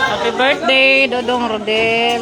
Happy birthday, Dodong Rodel.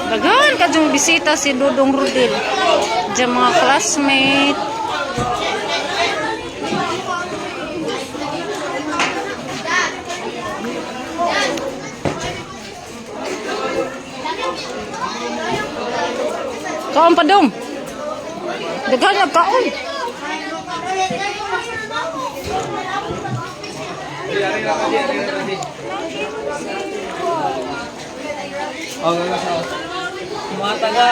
Daghan ka dyong bisita si Dodong Rodel. Diyan mga classmate. Kaon pa dong. Daghan na kaon. Oh, gano'n sa mga taga.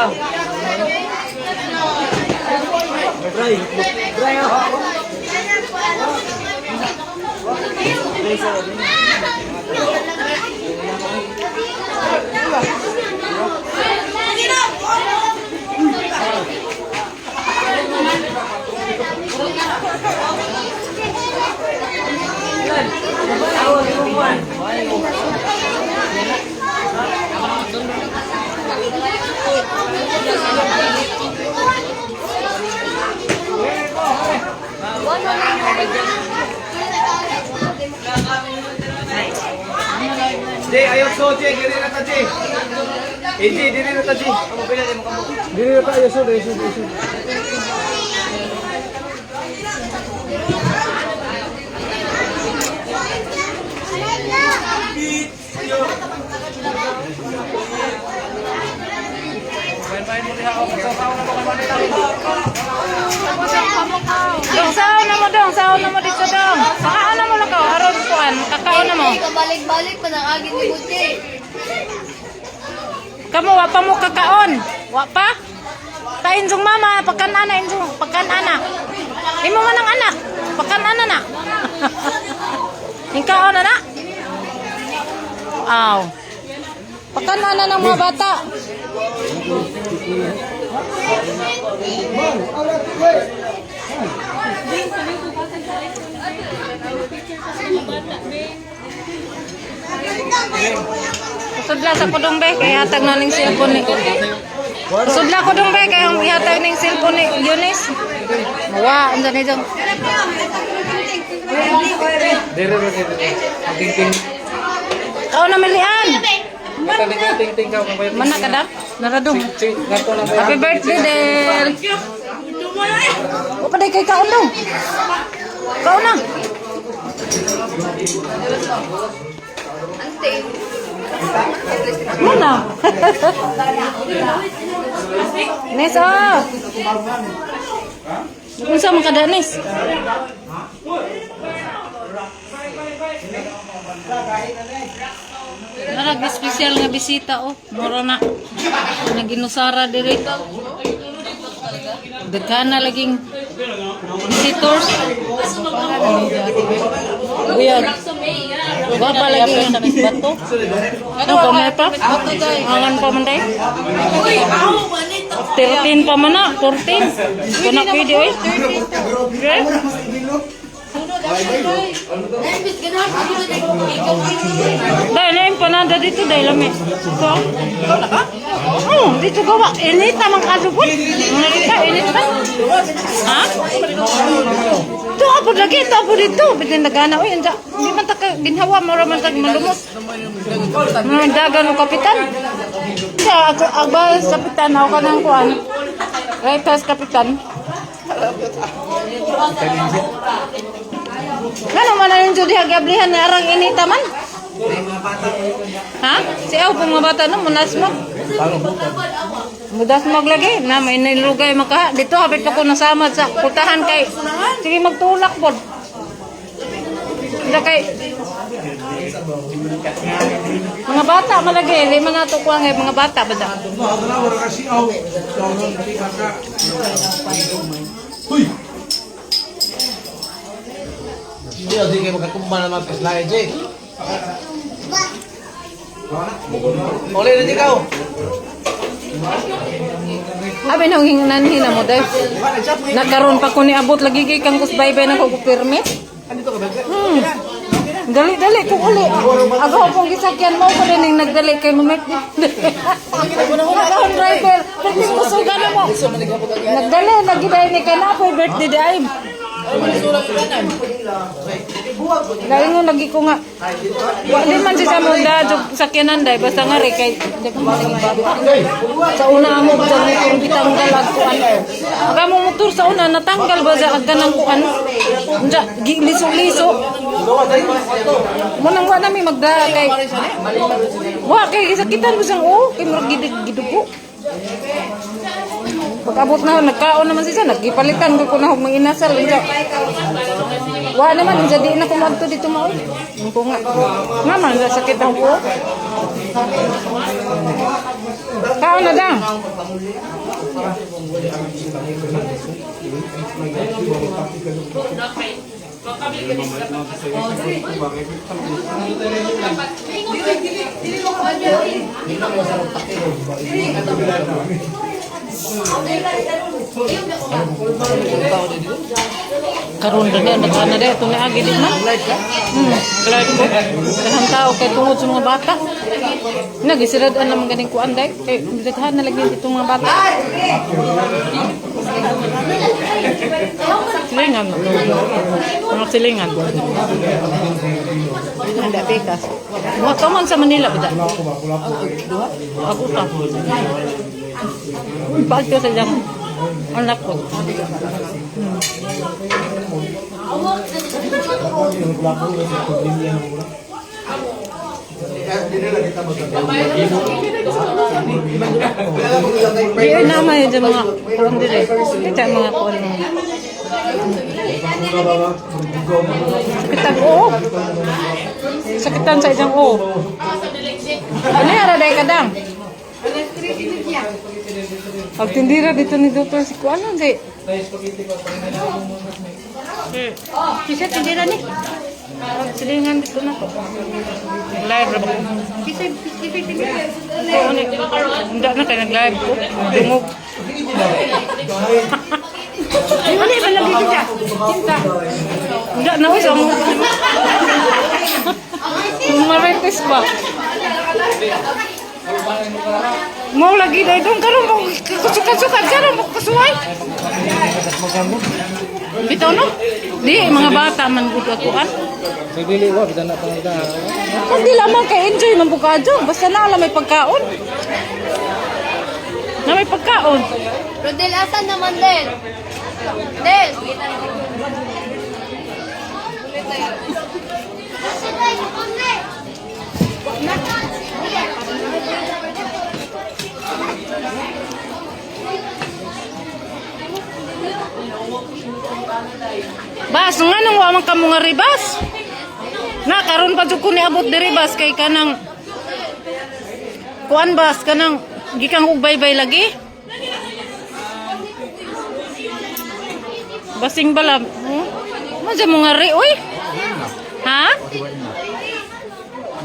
Bray, bray, oh. Jay, ayaw so, Jay. Diri na ta, Jay. Eh, Jay, diri na ta, Jay. Diri na ta, ayaw so, ayaw so, ayaw so. Dong, saon na mo dong, saon na mo dito dong. Pakaon na mo lang ka, aron kuan, kakaon na mo. Kabalik-balik pa ng agin ni Buti. Kamo wa pa mo kakaon. Wa pa? Ta injong mama, pagkanana injong, pagkanana. Imo man ang anak, pagkanana na. Ikaw na na. Aw. Pagkanana ng mga bata. Sudla sa kudong be, kay hatag na ning cellphone ni. Sudla ko dong be, kay ang ihatag ning cellphone ni Eunice. Wa, unsa ni dong? Diri na, diri. Ting-ting. Kao na milian. Ting-ting ka, kabayat. Mana ka da? Naradong. Gato na ba? Happy birthday, Del. Wa pa day kay kaon dong. Kaon na. Ante. Muna. Nis, oh. Unsa man kada Nis? Narag espesyal nga bisita oh. Mura na. Naginusara diri. Daghan na laging visitors. Buyag. Wa pa lagi bato. Ano pa pa? Angan pa man day. 13 pa man na, 14. Kuna pwede oy. Okay? Dahil na empanada dito dahil lami. Ikaw? Oh, dito gawa. Init man kasupot. Narita, init pa. Ha? Ito ako lagi, ito ako dito. Bitin nagana, uy, anja. Di man ta ka- ginhawa, mura man tag malumos. Mga dagan o kapitan. Sa ako abal kapitan ako ka ng kuan. Right pass kapitan. Ngano man na yung diha gablihan na arang inita man? Ha? Si aw pong mga bata no munas mo. Mudas mo lagi na may nilugay maka dito hapit pa ko nasamad sa putahan kay sige magtulak pod. Da kay mga bata malagi, di man nato kuha nga mga bata ba da? Hindi, di kayo magkakumba naman kaslaya, Jay. Uli na, Jay, kao. Abi nang hinanhin na mo dai. Nakaroon pa ko ni abot lagi kay kang kusbaybay na ko ko permit. Dali dali ko uli. Agaw pong gisakyan mo ko din ning nagdali kay mamit. Agaw driver, perti kusugan na mo. Nagdali lagi dai ni kana ako'y birthday dai. Dahil nga lagi ko nga. Wa di man siya mo da jud sakyanan dai basta nga ri kay di ko maling bata. Sa una mo sa motor gitanggal ag kuan. Aga mo motor sa una natanggal ba sa ag kanang kuan. Unsa liso-liso. Mo nang wa nami magdala kay wa kay gisakitan ko siyang oo kay murag gidugo. Pag abot na nagkaon naman siya nagipalitan ko ko na og mga inasal unsa. Wa naman unsa di na ko moadto dito maoy. Ang ko nga. Nga man sa sakit ang buo. Kaon na dang. Karon ra na na dito na agi di man. Glad ko. Daghang tao kay tungod sa mga bata. Nagisirad-an naman ganing kuan dai kay daghan na lagi dito mga bata. Silingan na to. Mga silingan. Hindi, pikas. Mga man sa Manila ba da? Ako pa. Paagto sa dyan. Anak ko. Di ay naman yun dyan mga kuwan dire. Kita mga kuwan mga. Sakitan oo. Sakitan sa isang oo. Ano yung araday ka dang? Pagtindira dito ni Dr. si kuan ano di. Kisa tindira ni. Silingan dito na to. Live ra ba? Kisa kisa tindira. Oo ni. Hindi na kay nag-live ko. Dungog. Ano ba lagi kita? Cinta. Hindi na sa mo. Marites ba? Mau lagi dahil dong karon mo kasukan-sukan karon mo kasuway. Bitaw no? Di mga bata man gud akuan. Dili, wa, bitan na pangita. Kung di lamang kay enjoy man bukadyo, basta na alam may pagkaon. Na may pagkaon. Rodel, asan naman, Del? Del! Bas, nga nang wa man kamo nga ribas. Na karon pa jud ko niabot diri bas kay kanang kuan bas kanang gikan og baybay lagi. Basing bala. Mo mo nga ri oy. Ha?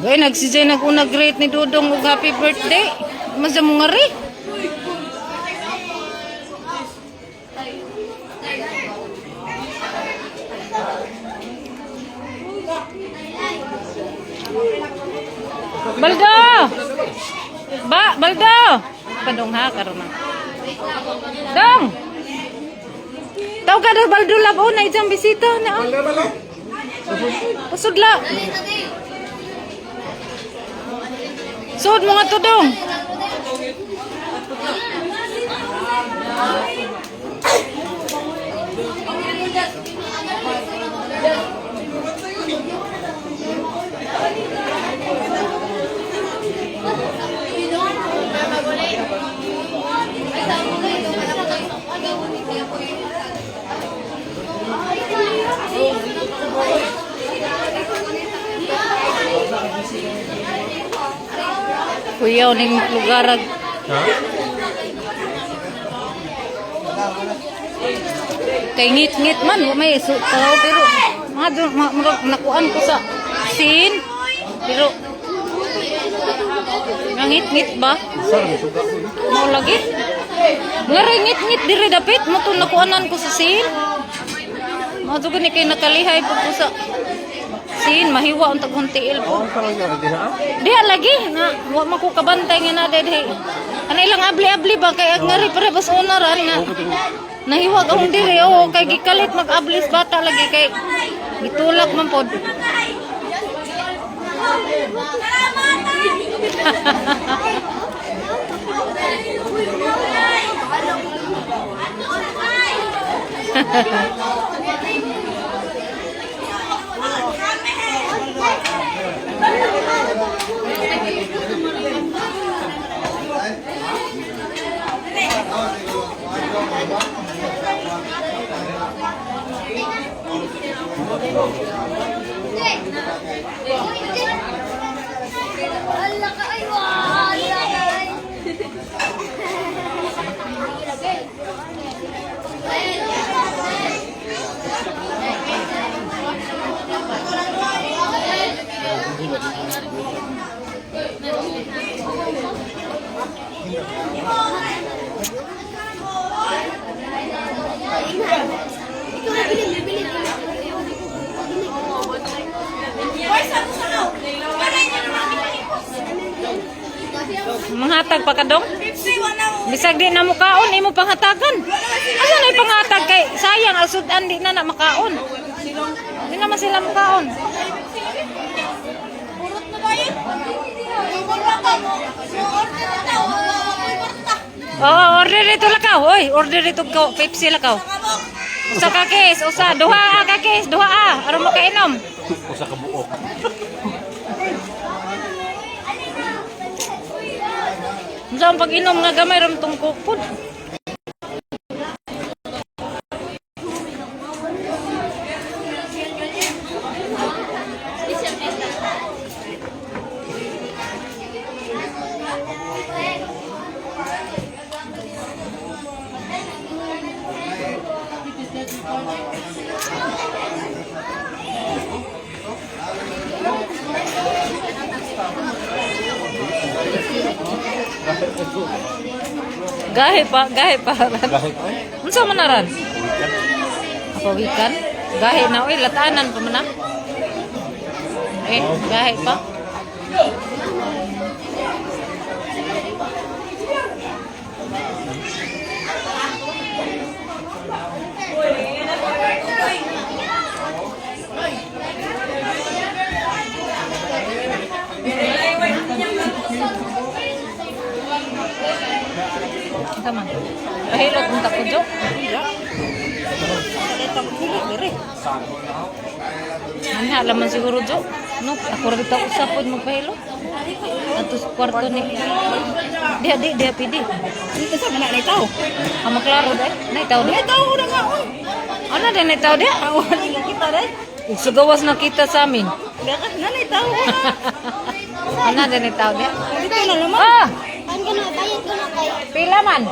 Gay nagsijay nag-una great ni Dudong og happy birthday. Mo nga ri. Baldo! Ba, Baldo! Padong ha, karon na. Dong! Taw ka daw, Baldo labo na isang bisita na. Oh. Pasudla. Dali, dali! Sud mo nga to dong. Kuyaw ning lugar. Ha? Kay ngit-ngit man, wa may su tao pero mga doon, nakuan ko sa scene. Pero ngit-ngit ba? Mao lagi. Ngari ngit-ngit diri dapit mo to nakuanan ko sa scene. Mao jud ni kay nakalihay po ko sa scene, mahiwa ang taghong tiil po. Diha lagi na wa man ko kabantay nga na diri. Ana ilang abli-abli ba kay ag ngari pare bas una ra nga. Nahiwag akong diri, oo, kay gikalit mag-ablis bata lagi kay gitulak man pod. Wala ka ay, wala ka ay. Ikaw na bilin, bilin. Manghatag pa kadong? Bisag di na mukaon imo panghatagan. Asa na ipanghatag kay sayang ang sudan di na na makaon. Di na man sila mukaon. Oo, order dito lakaw. Oy, order dito ko Pepsi lakaw. Usa ka case, usa, duha ah, ka case, duha ah, aron makainom. Usa ka buok. Unsa ang pag-inom nga gamay ram tong kukpod? Gahe pa, gahe pa. Gahe pa. Unsa man aran? Pawikan? Gahe na oy, lataanan pa man na. Eh, gahe pa. Unsa man? Pahilot unta ko jo. Ana laman siguro jo. No, ako ra bitaw usap pod magpahilot. Ato sa kwarto ni. Diha di diha pidi. Dito sa mga naitaw. Amo klaro dai. Naitaw di. Naitaw na nga oy. Ano din naitaw di? Wala nga kita dai. Ug sa gawas nakita sa amin. Gaka na naitaw. Ano din naitaw di? Dito na naman. Ah, Ang gano, bayad ko na kayo. pila man.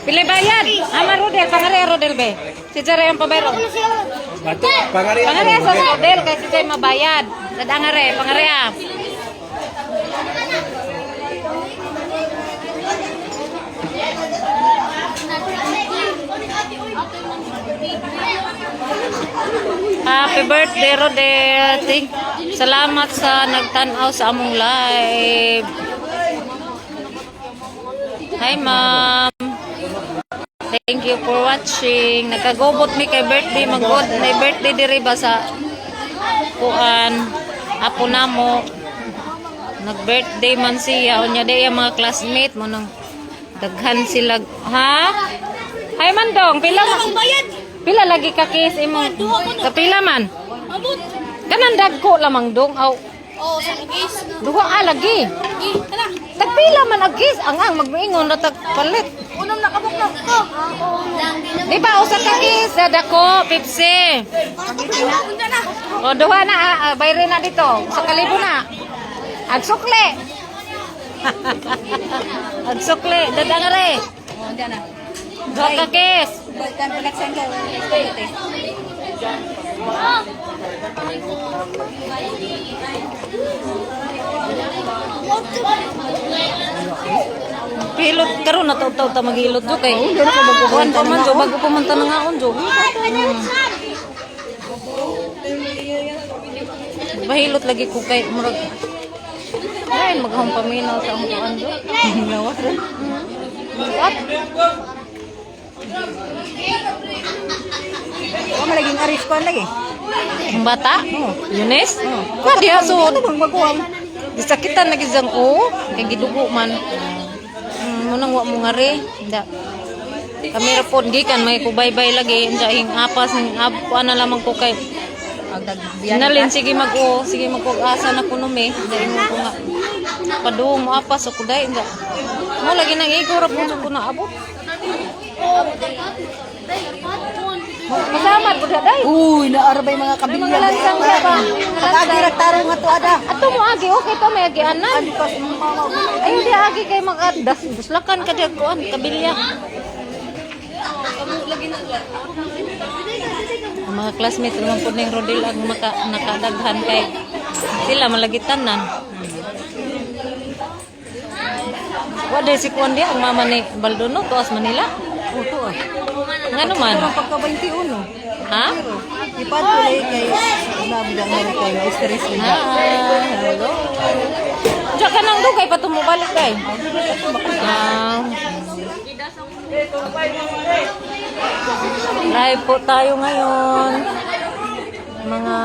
Pila bayad? Ama Rodel, pangare Rodel be. Si Jare ang pabayro. Ano siya? Bato, pangari. Pangare sa Rodel kay si Jay mabayad. Dadangare, pangare ah. Happy birthday, Rodel. Salamat sa nagtan-aw sa among live. Hi, ma'am. Thank you for watching. Nagkagobot mi kay birthday magod. Na birthday diri ba sa kuan apo namo. Nag-birthday man siya. Unya di ang mga classmate mo nang daghan sila. Ha? Hi, Mandong. Pila man? Bayad! Pila lagi ka case imo? Kapila man? Abot! Kanan dagko lamang dong aw. Oo, sa case. Duha ah, lagi. Eh, tara. Tagpila man ang case ang ang magmiingon ra tag palit. Unong nakabok na. Ko. Di ba usa ka case dako Pepsi. Unta na. O duha na ah, ah, bayre na dito. Sa kalibo na. Ag sukli. Agsukli, dadang re. Oh, diyan na. Duha ka kes. Kan palaksan ka. Pilot karon na taw ta maghilot jo kay. Kuan pa man jo bago pa man tanangaon jo. Bahilot lagi ko kay murag ay maghong paminaw sa akong kuan jo. Lawas rin. What? Wa man laging aris kuan lagi. Ang bata? Yunis? Wa diha sud. Ano bang maguwang? Gisakitan lagi sang o kay gidugo man. Munang wa mo ngari. Nda. Kami ra pod gikan may kubaybay lagi unsa ing apas ing kuan na lamang ko kay Nalin sige mag o sige magpag-asa na kuno me. Dai mo ko nga padung mo apas ako dai unsa. Mo lagi nang igo ra pud ko na abot. Masamad pud dai. Uy, naarabay mga kabilya. Mga lansang ka ba? Pag-agi ra tarong nga to ada. Ato mo agi okay to may agianan. Pas mama. Ayun di agi kay magadas buslakan ka diha kuan kabilya. Ang mga classmate naman po ning Rodel ang maka, nakadaghan kay sila malagitan nan. Wa day si kuan diha ang mama ni Baldono tuas Manila. Oh, to ah. Ngano man? Karong pagka 21. Ha? Ipadulay kay nabda nga rin kay stress nila. Hi, hello. Diyan ka nang dugay patumubalik kay. Ah. Live po tayo ngayon. Mga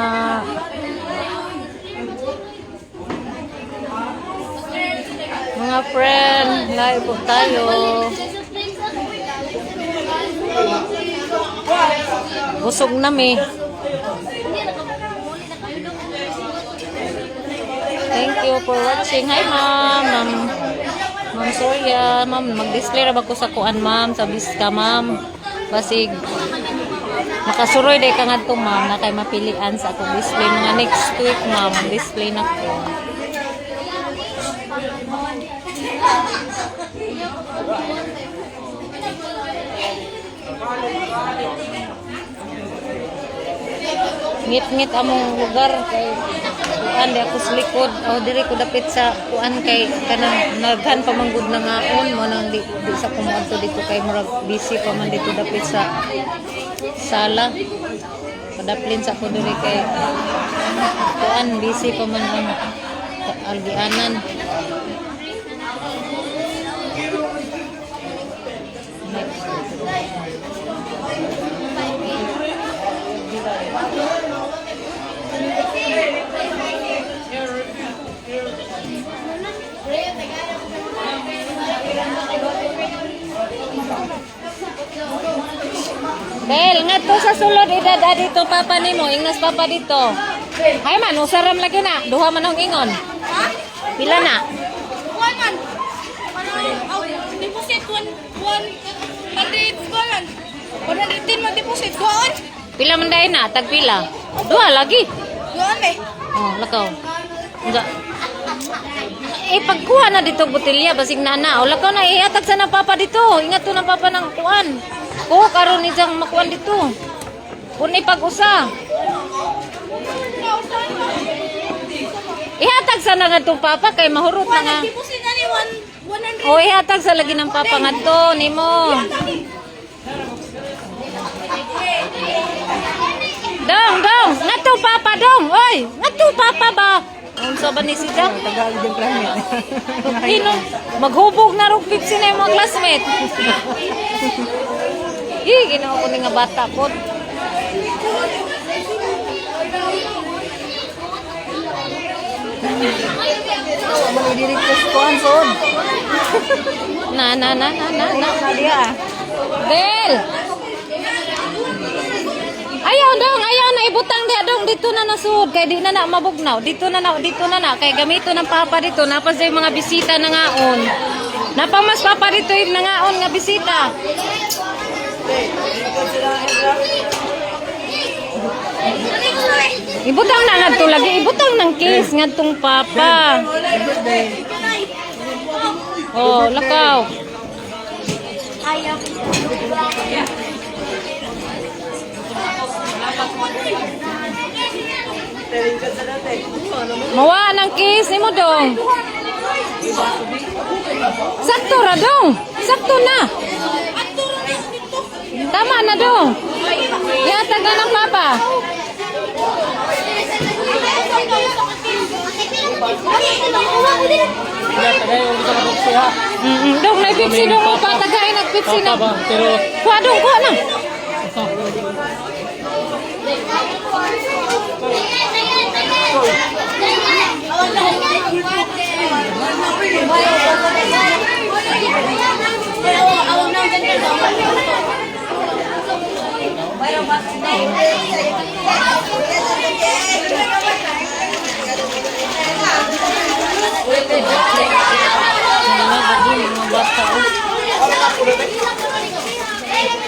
mga friend, live po tayo. Busog na mi. Thank you for watching. Hi, ma'am. Ma'am, Ma'am Surya. Ma'am, mag-display ra ba ko sa kuan, ma'am? Sa Biska, ma'am. Basig. Makasuroy day ka ngadto, ma'am, na kay mapilian sa akong display mga next week, ma'am. Display na ko. Ngit-ngit among lugar kay kuan di ako sa likod o diri ko dapit sa kuan kay kanang naghan pa man gud nangaon mo nang di sa kumadto dito kay murag busy pa man dito dapit sa sala padaplin sa ko diri kay kuan busy pa man ang algianan. Bel, ngadto sa sulod edad dito papa nimo, ingnas papa dito. Hay man, usaram lagi na, duha man ang ingon. Pila na? One man. Ano, deposit one, 100 kuan. 110 man deposit kuan. Pila man dahil na, tag pila. Duha lagi. Kuan eh. Oh, lakaw. Unsa? Eh, pagkuha na dito botelya, basig na na. O, lakaw na, ihatag sa na papa dito. Ingat to ng papa ng kuan. Kuha karon ni siyang makuan dito. Puni pag-usa. Ihatag sa na nga papa kay mahurot na nga. Deposit na ni one, 100. O, ihatag sa lagi ng papa nga to, nimo. Dong, dong, ngadto papa dong. Oy, ngadto papa ba? Unsa ba ni si Jack? Tagalog yung classmate. Hino, maghubog na rog Pepsi na yung mga classmate. Ih, ginawa ko ni nga bata po. Mali diri ko sa kuan soon. Na, na, na, na, na, na. Diya. Del! Ayaw dong, ayaw na ibutang diha dong dito na nasuod kay di na na mabugnaw. Dito na na, dito na na kay gamito ng papa dito napas yung mga bisita na ngaon. Napamas papa dito yung nangaon nga bisita. Ibutang na ngadto lagi, ibutang ng case ngadtong papa. Oh, lakaw. Ayaw. Mawa ng kiss ni mo dong. Sakto ra dong. Sakto na. Tama na dong. Yatag na ng papa. Dong, may Pepsi dong. Patagain nag Pepsi na. Pero Kuha dong, kuha na.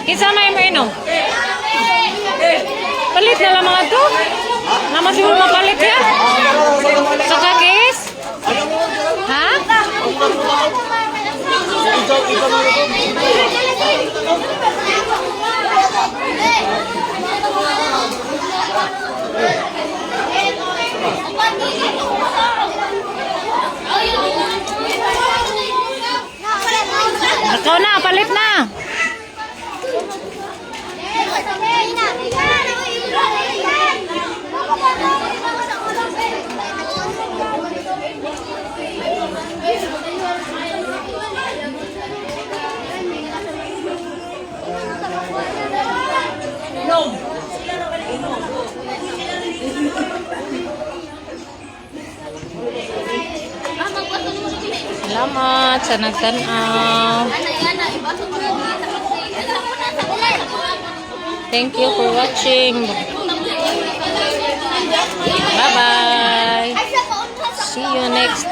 Kinsa may mo inom? Palit na lang mga to. Nama siguro mapalit ya. Sa kakis? Ha? Ikaw na, palit na. Salamat sa nagtanaw. Thank you for watching. Bye-bye. See you next